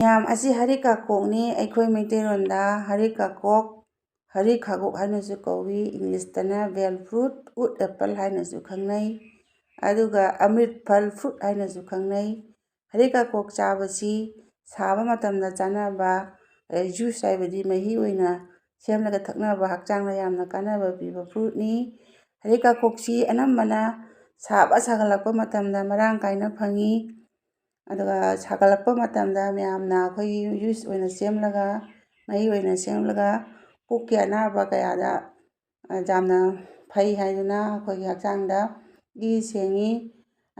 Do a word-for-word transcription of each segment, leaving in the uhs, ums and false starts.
ꯃꯌꯥꯝ, ꯑꯁꯤ ꯍꯔꯤꯀꯥꯀꯣꯛꯅꯤ꯫ ꯑꯩꯈꯣꯏ ꯃꯩꯇꯩꯂꯣꯟꯗ ꯍꯔꯤꯀꯥꯀꯣꯛ, ꯍꯔꯤꯀꯥꯀꯣꯛ ꯍꯥꯏꯅꯁꯨ ꯀꯧꯏ, ꯏꯪꯂꯤꯁꯇꯅ bell fruit, wood apple ꯍꯥꯏꯅꯁꯨ ꯈꯪꯅꯩ, ꯑꯗꯨꯒ ꯑꯃ꯭ꯔꯤꯠ ꯐꯜ fruit ꯍꯥꯏꯅꯁꯨ ꯈꯪꯅꯩ꯫ ꯍꯔꯤꯀꯥꯀꯣꯛ ꯆꯥꯕꯁꯤ ꯁꯥꯕ ꯃꯇꯝꯗ ꯆꯥꯅꯕ, ꯑꯦ, juice ꯍꯥꯏꯕꯗꯤ ꯃꯍꯤ ꯑꯣꯏꯅ ꯁꯦꯝꯂꯒ ꯊꯛꯅꯕ, ꯍꯛꯆꯥꯡꯗ ꯌꯥꯝꯅ ꯀꯥꯟꯅꯕ ꯄꯤꯕ fruitꯅꯤ꯫ ꯍꯔꯤꯀꯥꯀꯣꯛꯁꯤ ꯑꯅꯝꯕꯅ ꯁꯥꯕ ꯁꯥꯒꯠꯂꯛꯄ ꯃꯇꯝꯗ ꯃꯔꯥꯡ ꯀꯥꯏꯅ ꯐꯪꯉꯤ꯫ ꯑꯗꯨꯒ ꯁꯥꯒꯠꯂꯛꯄ ꯃꯇꯝꯗ ꯃꯌꯥꯝꯅ ꯑꯩꯈꯣꯏꯒꯤ juice ꯑꯣꯏꯅ ꯁꯦꯝꯂꯒ, ꯃꯍꯤ ꯑꯣꯏꯅ ꯁꯦꯝꯂꯒ ꯄꯨꯛꯀꯤ ꯑꯅꯥꯕ ꯀꯌꯥꯗ, ꯑ, ꯌꯥꯝꯅ ꯐꯩ ꯍꯥꯏꯗꯨꯅ ꯑꯩꯈꯣꯏꯒꯤ ꯍꯛꯆꯥꯡꯗ ꯏ ꯁꯦꯡꯉꯤ,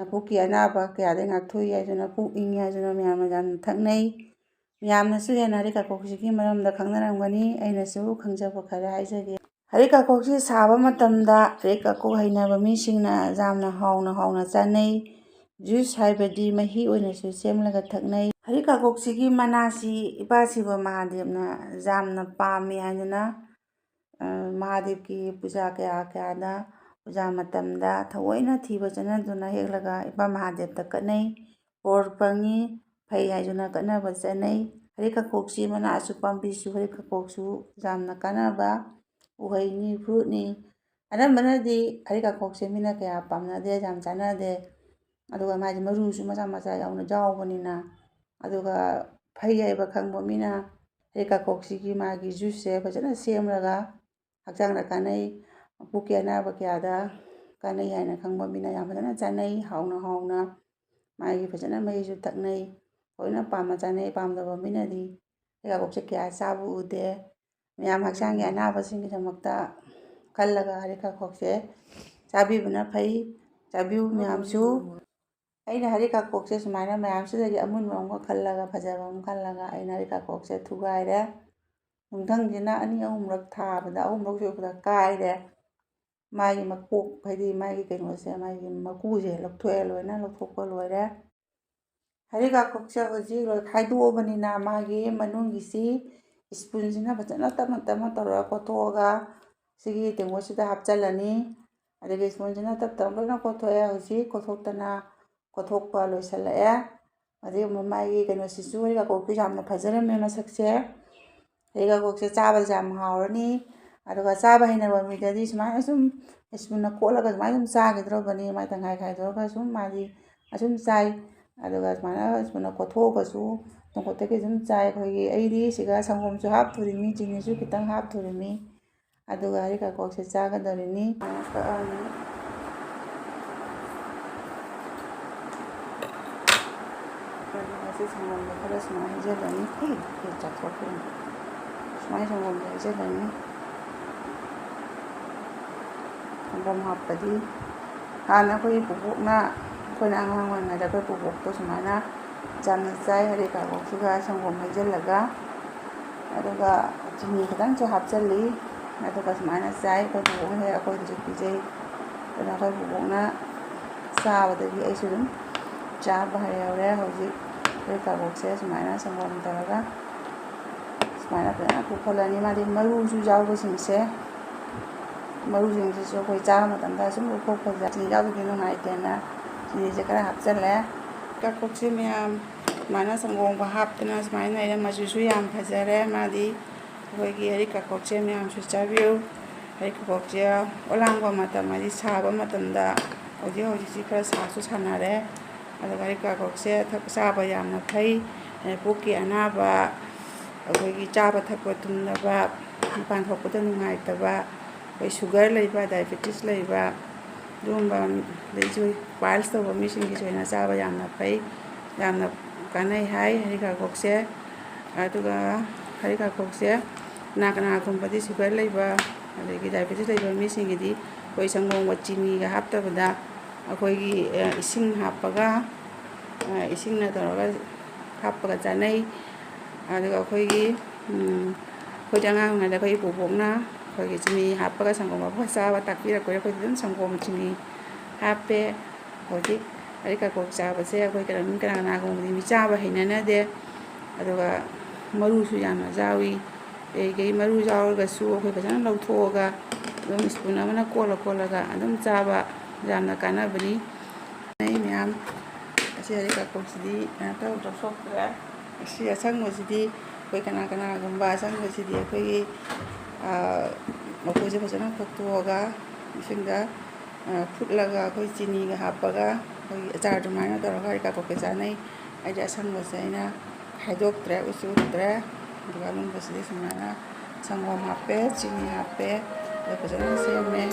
ꯑ, ꯄꯨꯛꯀꯤ ꯑꯅꯥꯕ ꯀꯌꯥꯗꯒꯤ ꯉꯥꯛꯊꯣꯛꯏ ꯍꯥꯏꯗꯨꯅ, ꯄꯨꯛ ꯏꯪꯉꯤ ꯍꯥꯏꯗꯨꯅ ꯃꯌꯥꯝꯅ ꯌꯥꯝꯅ ꯊꯛꯅꯩ꯫ ꯃꯌꯥꯝꯅꯁꯨ ꯍꯦꯟꯅ ꯍꯔꯤꯀꯥꯀꯣꯛꯁꯤꯒꯤ ꯃꯔꯝꯗ ꯈꯪꯅꯔꯝꯒꯅꯤ꯫ ꯑꯩꯅꯁꯨ ꯈꯪꯖꯕ ꯈꯔ ꯍꯥꯏꯖꯒꯦ꯫ ꯍꯔꯤꯀꯥꯀꯣꯛꯁꯤ ꯁꯥꯕ ꯃꯇꯝꯗ ꯍꯔꯤꯀꯥꯀꯣꯛ ꯍꯩꯅꯕ ꯃꯤꯁꯤꯡꯅ ꯌꯥꯝꯅ ꯍꯥꯎꯅ ꯍꯥꯎꯅ ꯆꯥꯅꯩ꯫ Juice ꯍꯥꯏꯕꯗꯤ ꯃꯍꯤ ꯑꯣꯏꯅꯁꯨ ꯁꯦꯝꯂꯒ ꯊꯛꯅꯩ꯫ ꯍꯔꯤꯀꯥꯀꯣꯛꯁꯤꯒꯤ ꯃꯅꯥꯁꯤ ꯏꯄꯥ ꯁꯤꯕ ꯃꯍꯥꯗꯦꯕꯅ ꯌꯥꯝꯅ ꯄꯥꯝꯃꯤ ꯍꯥꯏꯗꯨꯅ, ꯑ, ꯃꯍꯥꯗꯦꯕꯀꯤ ꯄꯨꯖꯥ ꯀꯌꯥ ꯀꯌꯥꯗ, ꯄꯨꯖꯥ ꯃꯇꯝꯗ ꯊꯑꯣꯏꯅ ꯊꯤꯕ ꯆꯠꯅꯗꯨꯅ ꯍꯦꯛꯂꯒ ꯏꯄꯥ ꯃꯍꯥꯗꯦꯕꯇ ꯀꯠꯅꯩ꯫ ꯕꯣꯔ ꯐꯪꯉꯤ, ꯐꯩ ꯍꯥꯏꯗꯨꯅ ꯀꯠꯅꯕ ꯆꯠꯅꯩ꯫ ꯍꯔꯤꯀꯥꯀꯣꯛꯁꯤ ꯃꯅꯥꯁꯨ, ꯄꯥꯝꯕꯤꯁꯨ, ꯍꯔꯤꯀꯥꯀꯣꯛꯁꯨ ꯌꯥꯝꯅ ꯀꯥꯟꯅꯕ ꯎꯍꯩꯅꯤ, fruitꯅꯤ꯫ ꯑꯅꯝꯕꯅꯗꯤ ꯍꯔꯤꯀꯥꯀꯣꯛꯁꯦ ꯃꯤꯅ ꯀꯌꯥ ꯄꯥꯝꯅꯗꯦ, ꯌꯥꯝ ꯆꯥꯅꯗꯦ꯫ ꯑꯗꯨꯒ ꯃꯥꯁꯦ ꯃꯔꯨꯁꯨ ꯃꯆꯥ ꯃꯆꯥ ꯌꯥꯎꯅ ꯌꯥꯎꯕꯅꯤꯅ, ꯑꯗꯨꯒ ꯐꯩ ꯍꯥꯏꯕ ꯈꯪꯕ ꯃꯤꯅ ꯍꯔꯤꯀꯥꯀꯣꯛꯁꯤꯒꯤ ꯃꯥꯒꯤ juiceꯁꯦ ꯐꯖꯅ ꯁꯦꯝꯂꯒ ꯍꯛꯆꯥꯡꯗ ꯀꯥꯟꯅꯩ, ꯄꯨꯛꯀꯤ ꯑꯅꯥꯕ ꯀꯌꯥꯗ ꯀꯥꯟꯅꯩ ꯍꯥꯏꯅ ꯈꯪꯕ ꯃꯤꯅ ꯌꯥꯝ ꯐꯖꯅ ꯆꯥꯅꯩ, ꯍꯥꯎꯅ ꯍꯥꯎꯅ꯫ ꯃꯥꯒꯤ ꯐꯖꯅ ꯃꯍꯤꯁꯨ ꯊꯛꯅꯩ, ꯂꯣꯏꯅ ꯄꯥꯝꯅ ꯆꯥꯅꯩ꯫ ꯄꯥꯝꯗꯕ ꯃꯤꯅꯗꯤ ꯍꯔꯤꯀꯥꯀꯣꯛꯁꯦ ꯀꯌꯥ ꯆꯥꯕ ꯎꯗꯦ꯫ ꯃꯌꯥꯝ ꯍꯛꯆꯥꯡꯒꯤ ꯑꯅꯥꯕꯁꯤꯡꯒꯤꯗꯃꯛꯇ ꯈꯜꯂꯒ ꯍꯔꯤꯀꯥꯀꯣꯛꯁꯦ ꯆꯥꯕꯤꯕꯅ ꯐꯩ꯫ ꯆꯥꯕꯤꯌꯨ ꯃꯌꯥꯝꯁꯨ꯫ ꯑꯩꯅ ꯍꯔꯤꯀꯥꯀꯣꯛꯁꯦ ꯁꯨꯃꯥꯏꯅ ꯃꯌꯥꯝꯁꯤꯗꯒꯤ ꯑꯃꯨꯟꯕ ꯑꯃꯒ ꯈꯜꯂꯒ, ꯐꯖꯕ ꯑꯃ ꯈꯜꯂꯒ ꯑꯩꯅ ꯍꯔꯤꯀꯥꯀꯣꯛꯁꯦ ꯊꯨꯒꯥꯏꯔꯦ꯫ ꯅꯨꯡꯊꯪꯁꯤꯅ ꯑꯅꯤ ꯑꯍꯨꯝꯔꯛ ꯊꯥꯕꯗ, ꯑꯍꯨꯝꯔꯛ ꯁꯨꯕꯗ ꯀꯥꯏꯔꯦ꯫ ꯃꯥꯒꯤ ꯃꯀꯣꯛ, ꯍꯥꯏꯗꯤ ꯃꯥꯒꯤ ꯀꯩꯅꯣꯁꯦ, ꯃꯥꯒꯤ ꯃꯀꯨꯁꯦ ꯂꯧꯊꯣꯛꯑꯦ, ꯂꯣꯏꯅ ꯂꯧꯊꯣꯛꯄ ꯂꯣꯏꯔꯦ꯫ ꯍꯔꯤꯀꯥꯀꯣꯛꯁꯦ ꯍꯧꯖꯤꯛ ꯂꯣꯏ ꯈꯥꯏꯗꯣꯛꯑꯕꯅꯤꯅ ꯃꯥꯒꯤ ꯃꯅꯨꯡꯒꯤꯁꯤ spoonꯁꯤꯅ ꯐꯖꯅ ꯇꯞꯅ ꯇꯞꯅ ꯇꯧꯔꯒ ꯀꯣꯠꯊꯣꯛꯑꯒ ꯁꯤꯒꯤ ꯇꯦꯡꯀꯣꯠꯁꯤꯗ ꯍꯥꯞꯆꯤꯜꯂꯅꯤ꯫ ꯑꯗꯒꯤ spoonꯁꯤꯅ ꯇꯞ ꯇꯞꯅ ꯂꯣꯏꯅ ꯀꯣꯠꯊꯣꯛꯑꯦ꯫ ꯍꯧꯖꯤꯛ ꯀꯣꯠꯊꯣꯛꯇꯅ, ꯀꯣꯠꯊꯣꯛꯄ ꯂꯣꯏꯁꯤꯜꯂꯛꯑꯦ꯫ ꯑꯗꯩ ꯑꯃꯨꯛ ꯃꯥꯒꯤ ꯀꯩꯅꯣꯁꯤꯁꯨ, ꯍꯩꯔꯤꯀꯥꯀꯣꯛꯁꯨ ꯌꯥꯝꯅ ꯐꯖꯔꯝꯃꯦ ꯃꯁꯛꯁꯦ꯫ ꯍꯩꯔꯤꯀꯥꯀꯣꯛꯁꯦ ꯆꯥꯕꯁꯦ ꯌꯥꯝ ꯍꯥꯎꯔꯅꯤ꯫ ꯑꯗꯨꯒ ꯆꯥꯕ ꯍꯩꯅꯕ ꯃꯤꯗꯗꯤ ꯁꯨꯃꯥꯏꯅ ꯁꯨꯝ ꯁ꯭ꯄꯨꯟꯅ ꯀꯣꯠꯂꯒ ꯁꯨꯃꯥꯏꯅ ꯁꯨꯝ ꯆꯥꯈꯤꯗ꯭ꯔꯣꯕꯅꯤ꯫ ꯃꯥꯏ ꯇꯪꯈꯥꯏ ꯈꯥꯏꯗꯣꯛꯑꯒ ꯁꯨꯝ ꯃꯥꯗꯤ ꯑꯁꯨꯝ ꯆꯥꯏ꯫ ꯑꯗꯨꯒ ꯁꯨꯃꯥꯏꯅ ꯁ꯭ꯄꯨꯟꯅ ꯀꯣꯠꯊꯣꯛꯑꯒꯁꯨ ꯇꯣꯡꯀꯣꯠꯇꯒꯤ ꯑꯗꯨꯝ ꯆꯥꯏ꯫ ꯑꯩꯈꯣꯏꯒꯤ, ꯑꯩꯗꯤ ꯁꯤꯒ ꯁꯪꯒꯣꯝꯁꯨ ꯍꯥꯞꯇꯣꯔꯤꯃꯤ, ꯆꯤꯅꯤꯁꯨ ꯈꯤꯇꯪ ꯍꯥꯞꯇꯣꯔꯤꯃꯤ꯫ ꯑꯗꯨꯒ ꯍꯩꯔꯤꯀꯥꯀꯣꯛꯁꯦ ꯆꯥꯒꯗꯧꯔꯤꯅꯤ꯫ ꯁꯨꯃꯥꯏꯅ ꯀꯛꯑꯅꯤ꯫ ꯑꯗꯨꯒ ꯁꯤ ꯁꯪꯒꯣꯝꯗꯣ ꯈꯔ ꯁꯨꯃꯥꯏꯅ ꯍꯩꯖꯤꯜꯂꯅꯤ꯫ ꯑꯦ, ꯑꯦ, ꯆꯥꯊꯣꯛꯈ꯭ꯔꯦ꯫ ꯁꯨꯃꯥꯏꯅ ꯁꯪꯒꯣꯝꯁꯦ ꯍꯩꯖꯤꯜꯂꯅꯤ꯫ ꯁꯪꯒꯣꯝ ꯍꯥꯞꯄꯗꯤ ꯍꯥꯟꯅ ꯑꯩꯈꯣꯏ ꯄꯨꯕꯣꯛꯅ, ꯑꯩꯈꯣꯏꯅ ꯑꯉꯥꯡ ꯑꯣꯏꯔꯤꯉꯩꯗ ꯑꯩꯈꯣꯏ ꯄꯨꯕꯣꯛꯇꯣ ꯁꯨꯃꯥꯏꯅ ꯌꯥꯝꯅ ꯆꯥꯏ, ꯍꯩꯔꯤꯀꯥꯀꯣꯛꯁꯤꯒ ꯁꯪꯒꯣꯝ ꯍꯩꯖꯤꯜꯂꯒ꯫ ꯑꯗꯨꯒ ꯆꯤꯅꯤ ꯈꯤꯇꯪꯁꯨ ꯍꯥꯞꯆꯤꯜꯂꯤ꯫ ꯑꯗꯨꯒ ꯁꯨꯃꯥꯏꯅ ꯆꯥꯏ꯫ ꯑꯩꯈꯣꯏ ꯄꯨꯕꯣꯛꯅ ꯍꯦꯛ ꯑꯩꯈꯣꯏꯗꯁꯨ ꯄꯤꯖꯩ꯫ ꯑꯗꯨꯅ ꯑꯩꯈꯣꯏ ꯄꯨꯕꯣꯛꯅ ꯆꯥꯕꯗꯒꯤ ꯑꯩꯁꯨ ꯑꯗꯨꯝ ꯆꯥꯕ ꯍꯩꯍꯧꯔꯦ꯫ ꯍꯧꯖꯤꯛ ꯑꯩꯈꯣꯏ ꯀꯕꯣꯛꯁꯦ ꯁꯨꯃꯥꯏꯅ ꯁꯪꯒꯣꯝ ꯇꯧꯔꯒ ꯁꯨꯃꯥꯏꯅ ꯐꯖꯅ ꯄꯨꯈꯠꯂꯅꯤ꯫ ꯃꯥꯗꯤ ꯃꯔꯨꯁꯨ ꯌꯥꯎꯕꯁꯤꯡꯁꯦ, ꯃꯔꯨꯁꯤꯡꯁꯤꯁꯨ ꯑꯩꯈꯣꯏ ꯆꯥꯕ ꯃꯇꯝꯗ ꯁꯨꯝ ꯂꯧꯊꯣꯛꯄꯁꯦ ꯆꯤꯅꯤ ꯌꯥꯎꯗ꯭ꯔꯗꯤ ꯅꯨꯡꯉꯥꯏꯇꯦꯅ ꯆꯤꯅꯤꯁꯦ ꯈꯔ ꯍꯥꯞꯆꯤꯜꯂꯦ꯫ ꯀꯕꯣꯛꯁꯦ ꯃꯌꯥꯝ ꯁꯨꯃꯥꯏꯅ ꯁꯪꯒꯣꯝꯒ ꯍꯥꯞꯇꯅ ꯁꯨꯃꯥꯏꯅ ꯂꯩꯔꯦ꯫ ꯃꯆꯨꯁꯨ ꯌꯥꯝ ꯐꯖꯔꯦ꯫ ꯃꯥꯗꯤ ꯑꯩꯈꯣꯏꯒꯤ ꯍꯩꯔꯤꯀꯥꯀꯣꯛꯁꯦ ꯃꯌꯥꯝꯁꯨ ꯆꯥꯕꯤꯌꯨ꯫ ꯍꯩꯔꯤꯀꯥꯀꯣꯛꯁꯦ ꯑꯣꯂꯥꯡꯕ ꯃꯇꯝ, ꯍꯥꯏꯗꯤ ꯁꯥꯕ ꯃꯇꯝꯗ, ꯍꯧꯖꯤꯛ ꯍꯧꯖꯤꯛꯁꯤ ꯈꯔ ꯁꯥꯁꯨ ꯁꯥꯅꯔꯦ꯫ ꯑꯗꯨꯒ ꯍꯩꯔꯤꯀꯥꯀꯣꯛꯁꯦ ꯊꯛ-, ꯆꯥꯕ ꯌꯥꯝꯅ ꯐꯩ꯫ ꯑꯦ, ꯄꯨꯛꯀꯤ ꯑꯅꯥꯕ, ꯑꯩꯈꯣꯏꯒꯤ ꯆꯥꯕ ꯊꯛꯄ ꯇꯨꯝꯗꯕ, ꯃꯄꯥꯟ ꯊꯣꯛꯄꯗ ꯅꯨꯡꯉꯥꯏꯇꯕ, ꯑꯩꯈꯣꯏ ꯁꯨꯒꯔ ꯂꯩꯕ, ꯗꯥꯏꯕꯦꯇꯤꯁ ꯂꯩꯕ, ꯑꯗꯨꯒꯨꯝꯕ, ꯑꯗꯩꯁꯨ ꯄꯥꯏꯜꯁ ꯇꯧꯕ ꯃꯤꯁꯤꯡꯒꯤꯁꯨ ꯑꯣꯏꯅ ꯆꯥꯕ ꯌꯥꯝꯅ ꯐꯩ, ꯌꯥꯝꯅ ꯀꯥꯟꯅꯩ ꯍꯥꯏ ꯍꯩꯔꯤꯀꯥꯀꯣꯛꯁꯦ꯫ ꯑꯗꯨꯒ ꯍꯩꯔꯤꯀꯥꯀꯣꯛꯁꯦ ꯀꯅꯥ ꯀꯅꯥꯒꯨꯝꯕꯗꯤ ꯁꯨꯒꯔ ꯂꯩꯕ, ꯑꯗꯒꯤ ꯗꯥꯏꯕꯦꯇꯤꯁ ꯂꯩꯕ ꯃꯤꯁꯤꯡꯒꯤꯗꯤ ꯑꯩꯈꯣꯏ ꯁꯪꯒꯣꯝꯒ ꯆꯤꯅꯤꯒ ꯍꯥꯞꯇꯕꯗ ꯑꯩꯈꯣꯏꯒꯤ, ꯑ, ꯏꯁꯤꯡ ꯍꯥꯞꯄꯒ, ꯑ, ꯏꯁꯤꯡꯅ ꯇꯧꯔꯒ ꯍꯥꯞꯄꯒ ꯆꯥꯅꯩ꯫ ꯑꯗꯨꯒ ꯑꯩꯈꯣꯏꯒꯤ, ꯎꯝ, ꯑꯩꯈꯣꯏꯗꯤ ꯑꯉꯥꯡ ꯑꯣꯏꯔꯤꯉꯩꯗ ꯑꯩꯈꯣꯏ ꯏꯄꯨꯕꯣꯛꯅ ꯑꯩꯈꯣꯏꯒꯤ ꯆꯤꯅꯤ ꯍꯥꯞꯄꯒ ꯁꯪꯒꯣꯝ ꯍꯥꯞꯄꯒ ꯆꯥꯕ ꯇꯥꯛꯄꯤꯔꯛꯄꯗ ꯑꯩꯈꯣꯏꯗꯤ ꯑꯗꯨꯝ ꯁꯪꯒꯣꯝ ꯆꯤꯅꯤ ꯍꯥꯞꯄꯦ꯫ ꯍꯧꯖꯤꯛ ꯍꯩꯔꯤꯀꯥꯀꯣꯛ ꯆꯥꯕꯁꯦ ꯑꯩꯈꯣꯏ ꯀꯩꯅꯣ, ꯃꯤ ꯀꯅꯥ ꯀꯅꯥꯒꯨꯝꯕꯗꯤ ꯃꯤ ꯆꯥꯕ ꯍꯩꯅꯅꯗꯦ꯫ ꯑꯗꯨꯒ ꯃꯔꯨꯁꯨ ꯌꯥꯝꯅ ꯌꯥꯎꯏ꯫ ꯑꯗꯒꯤ ꯃꯔꯨ ꯌꯥꯎꯔꯒꯁꯨ ꯑꯩꯈꯣꯏ ꯐꯖꯅ ꯂꯧꯊꯣꯛꯑꯒ ꯑꯗꯨꯝ ꯁ꯭ꯄꯨꯟ ꯑꯃꯅ ꯀꯣꯠꯂ ꯀꯣꯠꯂꯒ ꯑꯗꯨꯝ ꯆꯥꯕ ꯌꯥꯝꯅ ꯀꯥꯟꯅꯕꯅꯤ꯫ ꯑꯩ ꯃꯌꯥꯝ ꯍꯔꯤꯀꯥꯀꯣꯛꯁꯤꯗꯤ ꯀꯩꯅꯣ ꯇꯧꯗ꯭ꯔꯦ, ꯁꯣꯛꯇ꯭ꯔꯦ꯫ ꯑꯁꯤ ꯑꯁꯪꯕꯁꯤꯗꯤ ꯑꯩꯈꯣꯏ ꯀꯅꯥ ꯀꯅꯥꯒꯨꯝꯕ ꯑꯁꯪꯕꯁꯤꯗꯤ ꯑꯩꯈꯣꯏꯒꯤ, ꯑ, ꯃꯀꯨꯁꯦ ꯐꯖꯅ ꯈꯣꯛꯇꯣꯛꯑꯒ ꯏꯁꯤꯡꯗ, ꯑ, ꯐꯨꯠꯂꯒ ꯑꯩꯈꯣꯏ ꯆꯤꯅꯤꯒ ꯍꯥꯞꯄꯒ ꯑꯩꯈꯣꯏꯒꯤ ꯑꯆꯥꯔ ꯑꯗꯨꯃꯥꯏꯅ ꯇꯧꯔꯒ ꯍꯔꯤꯀꯥꯀꯣꯛꯀ ꯆꯥꯅꯩ꯫ ꯑꯩꯗꯤ ꯑꯁꯪꯕꯁꯦ ꯑꯩꯅ ꯈꯥꯏꯗꯣꯛꯇ꯭ꯔꯦ, ꯎꯁꯨ ꯎꯠꯇ꯭ꯔꯦ꯫ ꯑꯗꯨꯒ ꯑꯃꯨꯟꯕꯁꯤꯗꯤ ꯁꯨꯃꯥꯏꯅ ꯁꯪꯒꯣꯝ ꯍꯥꯞꯄꯦ, ꯆꯤꯅꯤ ꯍꯥꯞꯄꯦ, ꯑꯗꯨꯒ ꯐꯖꯅ ꯁꯦꯝꯃꯦ꯫